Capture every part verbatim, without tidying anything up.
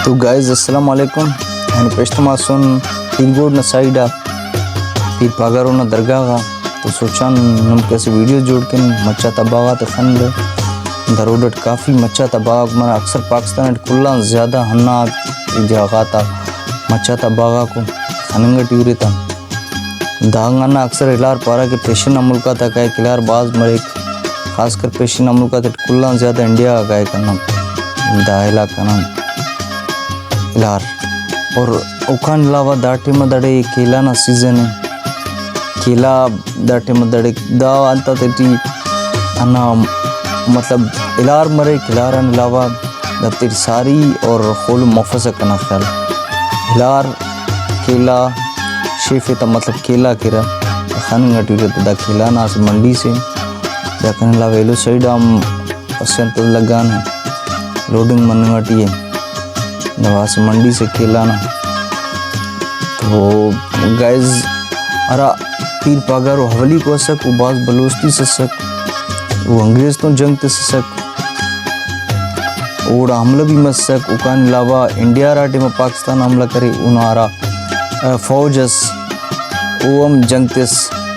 تو گائز السلام علیکم، اینو پیشتماسن پیر گوڈ نا سائیڈ آ پیر پاگارو نا درگاہ غا۔ تو سوچان نم کہ اسہ ویڈیو جوڑ کن، مچ آتا باغ آتے خنبہ۔ دا روڈ اٹ کافی مچ آتا باغ آک مرا، اکثر پاکستان اٹ کل آن زیادہ ہندا جاگہ غاتا مچ آتا باغ آکو خننگ ٹی ارے تا۔ دانگ انا اکثر الار پارہ کہ پیشن نا ملک آتا کائک، الار بھاز مریک، خاص کر پیشن نا ملک آتیٹ کل آن زیادہ انڈیا غا کائک ہندا دا علاقہ نا الار۔ اور اوکان علاوہ دا ٹائم آ داڑے کیلا نا سیزن ء، کیلا دا ٹائم آ داڑے دا انت آتیٹی ہندا مطلب الار مریک، الار آن علاوہ دافتے ٹی ساری اور خولم مفسہ کنا خیال۔ ہلار کیلا شیفے تا مطلب کیلا کیرہ، خننگ ٹی ارے تہ دا کیلا نا اسہ منڈی سے۔ داکان علاوہ ایلو سائیڈ آ ہم اسہ انت لگانے، لوڈنگ مننگ ٹی ء۔ دا اسہ منڈی سے کیلا نا۔ تو گائز، ہرا پیر پاگارو اولیکو اسک، او بھاز بھلو ہستی اس اسک، او انگریز تون جنگ تس اسک۔ اوڑا حملہ بھی مسک۔ اوکان علاوہ انڈیا ہرا ٹائم آ پاکستان آ حملہ کرے، اونا ہرا، آ، فوج اس، او ہم جنگ تس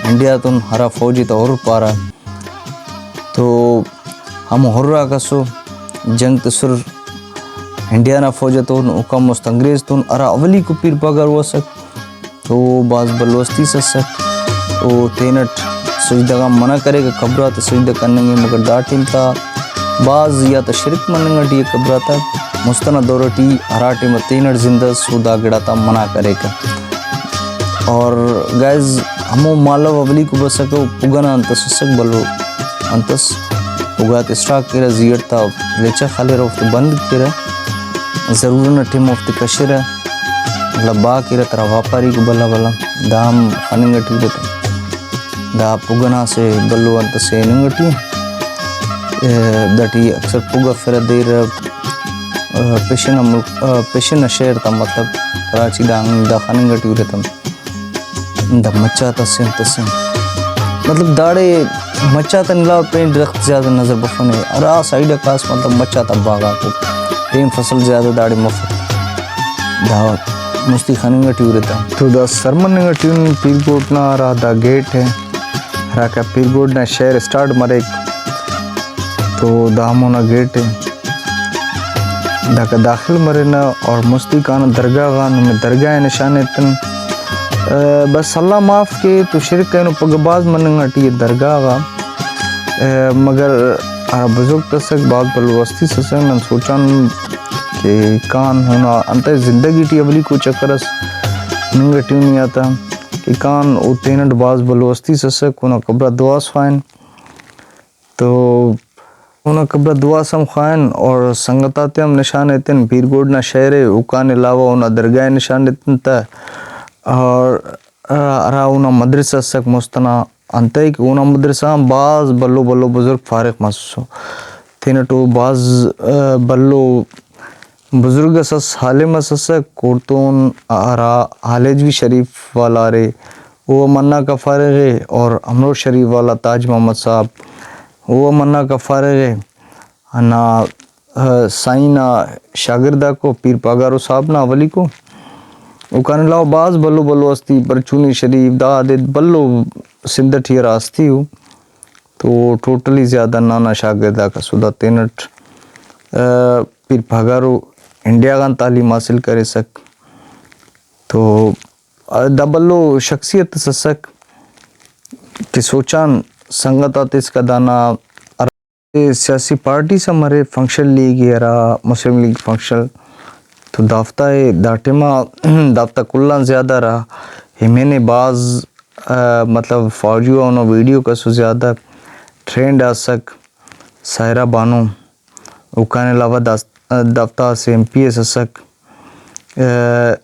انڈیا تون، ہرا فوج ءِ تہ ہر پارہ۔ تو ہمو ہر آک اسو جنگ تسر انڈیا نا فوج تون، اوکان مست انگریز تون، ہرا اولیکو پیر پاگارو اسک۔ تو او بھاز بھلو ہستی اس اسک۔ او تینٹ سجدہ غان منع کریکہ، قبر آتے سجدہ کننگ ء، مگر دا ٹائم تا بھاز یا تا شرک مننگ ٹی ء قبر آتا۔ مست ئنا دور ٹی ہرا ٹائم آ تینٹ زندہ اس، او دا گڑا تا منع کریکہ۔ اور گائز، ہمو مالو اولیکو بسکہ، او پھگہ نا انت اس اسک، بھلو انت اس، پھگہ آتے اسٹاک کیرہ، زی اٹ تا لیچہ خلیرہ، اوفتے بند کیرہ، ضرورت نا ٹائم آ اوفتے کشرہ۔ مطلب با کیرہ ترا واپاری کو بھلا بھلا، دا ہم خننگ ٹی ارے تہ۔ دا پھگہ نا اسہ بھلو انت اسے ہننگ ٹی ء۔ داٹی اکثر پھگہ ہرفرہ دیر، آ، پیشن نا ملک، آ، پیشن نا شہر تا مطلب کراچی دا ہن-، دا خننگ ٹی ارے تہ۔ دا مچ آتا اسہ انت اسے۔ مطلب داڑے مچ آتان علاوہ پین درخت زیادہ نظر بفنے۔ ہرا سائیڈ آ کاس مطلب مچ آتا باغ آکو۔ پین فصل زیادہ داڑے مفک۔ دا مستی خننگ ٹی ارے تہ۔ تو دا سر مننگ ٹی ان پیر گوٹ نا ہرا دا گیٹ ء، ہراکا پیر گوٹ نا شہر اسٹارٹ مریک، تو دا ہمونا گیٹ ء۔ داکا داخل مرینہ اور مستی کانہ درگاہ غا، نمے درگاہ ء نشان ایتن۔ آ، بس اللہ معاف کے تو شرک اینو پگہ بھاز مننگ ٹی ء درگاہ غا۔ آ، مگر ہرا بزرگ تسک، بھاز بھلو ہستی اس اسک، نن سوچان کہ کان اونا انتئے زندگی ٹی اولیکو چکر اس ہننگ ٹی اُن یا تہ کہ کان او تینٹ بھاز بھلو ہستی اس اسک، اونا قبر آ دعا اس خواہن۔ تو اونا قبر آ دعا اس ہم خواہن اور سنگت آتے ہم نشان ایتن، پیر گوڈ نا شہر ء، اوکان علاوہ اونا درگاہ ء نشان ایتن تہ اور ہرا اونا مدرسہ اسک مست ئنا انتئے کہ اونا مدرسہ آن بھاز بھلو بھلو بزرگ فارغ مسسو۔ تینٹ او بھاز، آ، بھلو بزرگ اس ئس، عالم اس ئسک، اوڑتون ہرا ہالیجوی شریف والا ارے، او ہم ہنداکا فارغ ء، اور امروٹ شریف والا تاج محمد صاحب، او ہم ہنداکا فارغ ء۔ ہندا، آ، سائیں نا شاگرداکو، پیر پاگارو صاحب نا اولیکو۔ اوکان علاوہ بھاز بھلو بھلو ہستی، پرچونی شریف، دا دے بھلو سندھ ٹی ہرا ہستی ء۔ تو ٹوٹلی زیادہ ننا شاگرداک اسو دا تینٹ، آ، پیر پاگارو انڈیا غان تعلیم حاصل کریسک۔ تو دا بھلو شخصیت اس اسک کہ سوچان سنگت آتے اسکا دانا ہرا سیاسی پارٹیس ہم ارے، فنکشنل لیگ ء ہرا، مسلم لیگ فنکشنل، تو دافتا ء دا ٹائما دافتا کل آن زیادہ ہرا ایم این اے بھاز، آ، مطلب فوجی اونا ویڈیو کسو زیادہ ٹرینڈ آ اسک، سائرہ بانو، اوکان علاوہ داس-، دافتا اسہ ایم پی ایس اسک، آ،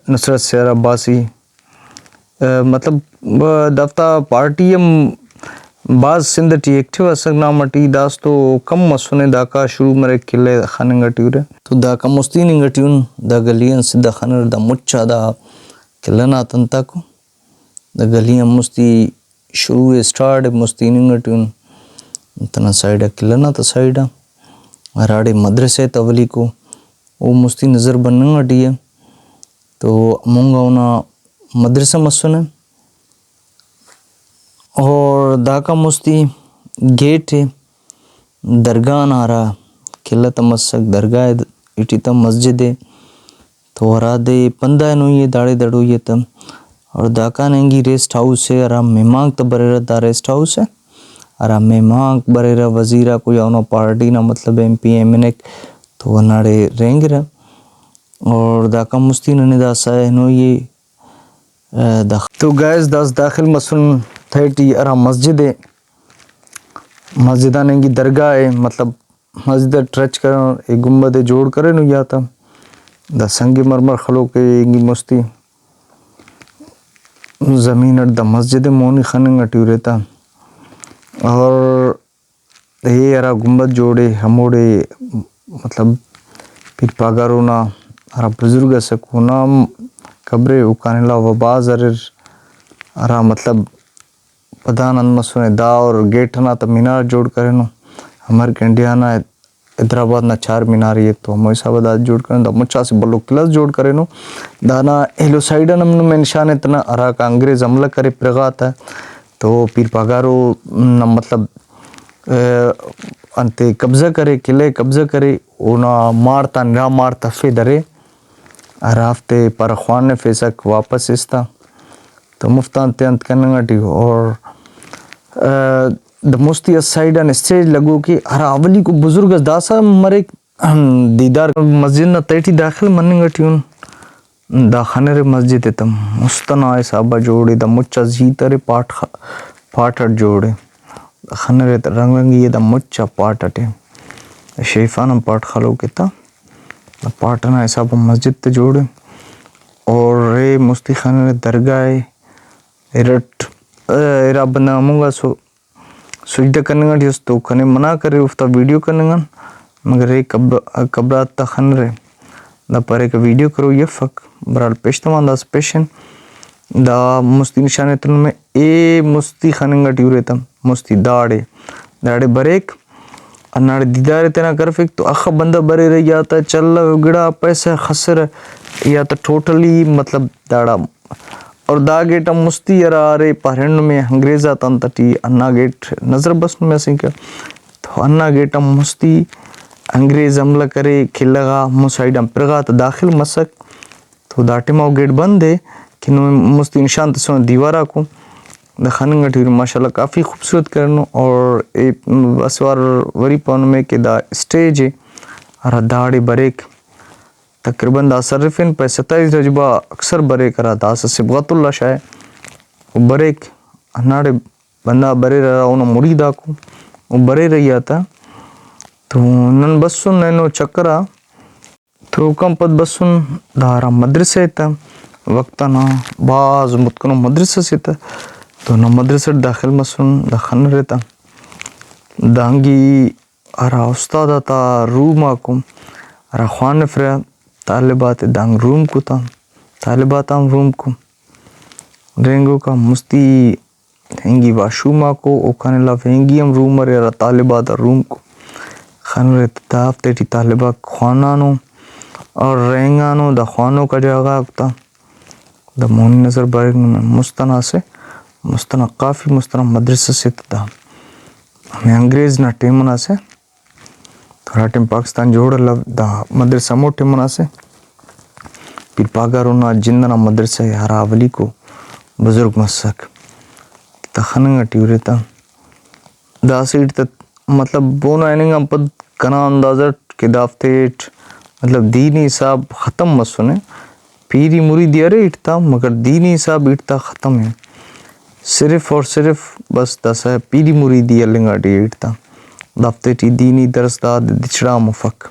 نصرت سحر عباسی، آ، مطلب، آ، دافتا پارٹی ہم بھاز سندھ ٹی ایکٹیو اسک نام ٹی، داسہ تو کم مسنے، داکا شروع مریک قلعہ خننگ ٹی ارے۔ تو داکا مستی ہننگ ٹی ان، دا گلی آن سدھا خنر، دا مچا دا قلعہ نا تنتاکو۔ دا گلی آن مستی شروع ء، اسٹارٹ ء، مستی ہننگ ٹی ان۔ تینا سائیڈ آ قلعہ نا تا سائیڈ آ ہراڑے مدرسہ ء تا اولیکو، او مستی نظر بننگ ٹی ءِ۔ تو مونگا اونا مدرسہ مسنے۔ اور داکان مستی گیٹ ءِ، درگاہ نا ہرا قلعہ تا مسک، درگاہ ٹی تا مسجد ءِ، تو ہرادے پندہ ہنوئی ءِ، داڑے دڑوئی ءِ تا۔ اور داکان اینگی ریسٹ ہاؤس ءِ، ہرا مہمانک تا بریرہ، دا ریسٹ ہاؤس ءِ، ہرا مہمانک بریرہ، وزیر آکو یا اونا پارٹی نا مطلب ایم پی، ایم این اے تو ہنداڑے رہینگرہ۔ اور داکان مستی ننے داسہ ہنوئی ءِ، آ، داخ-، تو گائز داسہ داخل مسن تہٹی ہرا مسجد ءِ، مسجد آن اینگی درگاہ ءِ، مطلب مسجد ءِ ٹرچ کرینو، اے گنبد ءِ جوڑ کرینو یا تا دا سنگ مرمر خلوک ءِ، اینگی مستی زمین اٹ دا مسجد ءِ مونی خننگ ٹی ارے تا۔ اور اے ہرا گنبد جوڑ ءِ، ہموڑے مطلب پیر پاگارو نا ہرا بزرگ ئسک اونا ہم قبر ءِ، اوکان علاوہ بھاز اریر ہرا مطلب پدان انت مسنے دا، اور گیٹ ئنا تا مینار جوڑ کرینو، امر کہ انڈیا نا حیدرآباد نا چار مینار ءِ تو ہمو حساب آ دا جوڑ کرینو، دا مچ اسہ بھلو قلعہ اس جوڑ کرینو۔ دانا ایلو سائیڈ آن ہم نمے نشان ایتنہ، ہراکا انگریز حملہ کرے پرغا تا، تو پیر پاگارو نا مطلب، آ، انتے قبضہ کرے، قلعہ ءِ قبضہ کرے، اونا مار تا، نرا مار تفے درے، ہرافتے پارہ خوانفیسک واپس ایس تا۔ تو مفتا انتے انت کننگ ٹی ءِ۔ اور، آ، دا مستی اسہ سائیڈ آن اسٹیج لگوک ءِ، ہرا اولیکو بزرگ اس داسہ مریک، دیدار مسجد نا تہٹی داخل مننگ ٹی ان۔ دا خنرے مسجد ءِ تا مست ئنا حساب آ جوڑ ءِ، دا مچ آ زیت ارے پاٹ خ-، پاٹ اٹ جوڑ ءِ۔ خنرے تا رنگ رنگی ءِ، دا مچ آ پاٹ اٹ ءِ۔ شیف آن ہم پاٹ خلوک ءِ تا، دا پاٹ ئنا حساب آ مسجد تے جوڑ ءِ۔ اور اے مستی خنرے درگاہ ءِ، ارٹ، ارا بندغ ہمونگا سو سجدہ کننگ ٹی اس تو کنے منع کرے، اوفتا ویڈیو کننگ آن، مگر اے قبر-، قبر آتا خنرے۔ دا پاریکہ ویڈیو کروئی افک، برال پیشتمان داسہ پیشن۔ دا مستی نشان ایتن نمے، اے مستی خننگ ٹی ارے تا، مستی داڑے، داڑے بریک، ہنداڑے دیدار ءِ تینا کرفک تو اخہ بندغ بریرہ یا تا چلو گڑا پیسہ خسرہ یا تا ٹوٹلی مطلب داڑا۔ اور دا گیٹ آن مستی ہرا ارے پارین نمے انگریز آتا انت ٹی ہندا گیٹ نظر بس نمے اسیکہ۔ تو ہندا گیٹ آن مستی انگریز حملہ کرے، قلعہ غا ہمو سائیڈ آن پرغا تا داخل مسک۔ تو دا ٹائما او گیٹ بند ءِ کہ نمے مستی نشان تسنو دیوار آکو۔ دا خننگ ٹی ماشاءاللہ کافی خوبصورت کرینو۔ اور اے اسہ وار وری پانہ نمے کہ دا اسٹیج ءِ ہرا داڑے بریک۔ تقریباً دا سرفن پائے ستائیس رجب آ اکثر بریک، ہرا داسہ صبغت اللہ شاہ ءِ او بریک، ہنداڑے بندغ بریرہ ہرا اونا مرید آکو او بریرہ ای آ تا۔ تو نن بسن اینو چکر آ، تو اوکان پد بسن دا ہرا مدرسہ ءِ تا، وقت انا بھاز متکنو مدرسہ سے تا، تو نن مدرسہ ٹی داخل مسن دا خنرے تا۔ دانگی ہرا استاد آتا روم آکو ہرا خوانفرہ، طالب آتے دانگ روم کو تا، طالب آتا ہم روم کو۔ رہینگوکا مستی ہنگی واش روم آکو، اوکان علاوہ ہنگی ہم روم ارے ہرا طالب آتا روم کو خنرہ۔ دافتے ٹی طالب آک خوانانو اور رہینگانو، دا خوانوکا جاگہ غاک تا۔ دا مونی نظر بریک نمے مست ئنا اسہ، مست ئنا کافی مست ئنا مدرسہ سے تا۔ دا ہمے انگریز نا ٹائم ئنا اسہ، تو ہرا ٹائم پاکستان جوڑ الو، دا مدرسہ ہمو ٹائم ئنا اسہ۔ پیر پاگارو نا جند ئنا مدرسہ ءِ، ہرا اولیکو بزرگ مسک۔ تخننگ ٹی ارے تا۔ دا اسہ ہیت تا مطلب اونا ہننگ آن پد کنا اندازہ اٹ کہ دافتے اٹ مطلب دینی حساب ختم مسنے۔ پیری مریدی ارے ایٹتا، مگر دینی حساب ایٹتا ختم ءِ۔ صرف اور صرف بس داسہ پیری مریدی ہلنگ آ ٹی ایٹتا۔ دافتے ٹی دینی درس داد دچڑا مفک۔